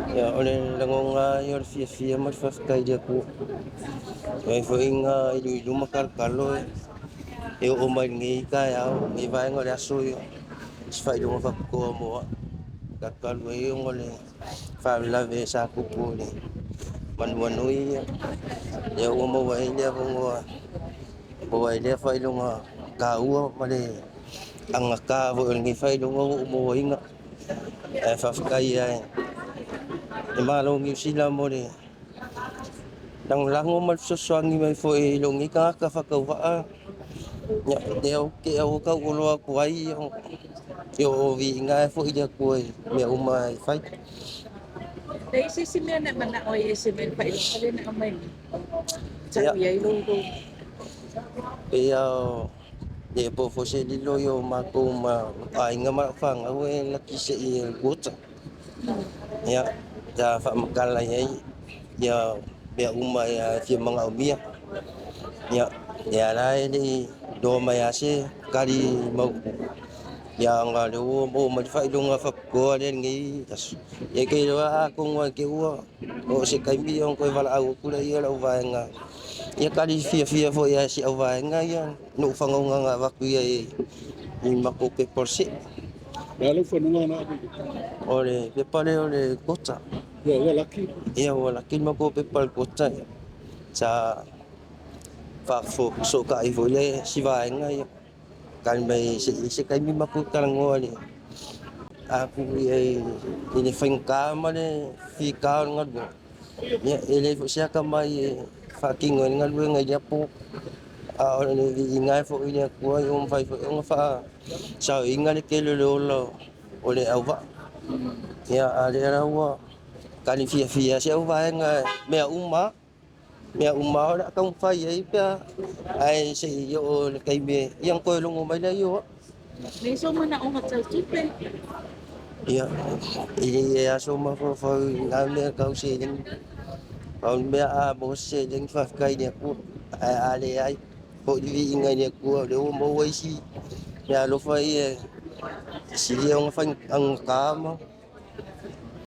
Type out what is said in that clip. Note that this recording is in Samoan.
Ia, o le lagoga ia o le fiafia ma le faafetai i le Atua. E ai foi na iluilu ma kalokalo e oo mai i lenei taeao, lenei vaega o le aso ia, se faailoga faapitoa mo au. Talu ai ona o le faalavelave sa tupu i le manumanui ia, lea ua maua ai le avanoa e maua ai lea faailoga taua ma le agata foi o lenei faailoga ua ou mauaina. Ae faafetai lava i le Malo o Niu Sila mo le lagolago ma le fesoasoani mai foi i lou nei tagata faatauvaa. Ia, lea ou te aua tauoloa atu ai, ia o viiga ai foi i le Atua i mea uma e fai. Leai se isi mea na e manao ai e ese mai le faailoga lea na aumai nei. Ia, Tau i ai lou pei lava o le po foi se lilo ia o matou ma aiga ma lau fanau e laki sei e le quota. Ia, sa faamatala i ai ia mea uma e fia manaomia. Ia, lea la e le i iloa mai lava se tali mautu. Ia ona o lea ua maua mai le faailoga faapitoa lea i lenei aso. Ia te iloa atonu lava i te i ua oo se taimi ona toe valaau atu lea o lau vaega. Ia tali fiafia foi lava e si au vaega ia nofonoga na avatu i ai i matou pepa o le se'e. O le a lau fanuga na ave i le O le pepa lea o le quota. Ia ua laki. Ia ua laki le matou pepa o le quota ia. Sa faafesootai foi le si vaega ia. Tali mai se taimi matou talanoa i le atu i ai i le faigata ma le fita o le galuega. Ia e leai foi se atamai e faatino ai le galuega i lea po. A o le viiga ai foi i le Atua ua mafai foi ona faasaoina le tele o le ola o le auvaa. Ia, a o lea la ua tali fiafia si au vaega mea uma o le a taumafai ai pe a, ae se i oo i le taimi ia ona toe logo mai lea o au. Leai sou manaoga tau tupe. Ia, e le i aso mafaufau i na mea tau seleni. Pau le mea a maua se seleni faafetai i le Atua, ae a leai, foi le viiga i le Atua o lea ua maua isi meaalofa ia e silia ona faigata ma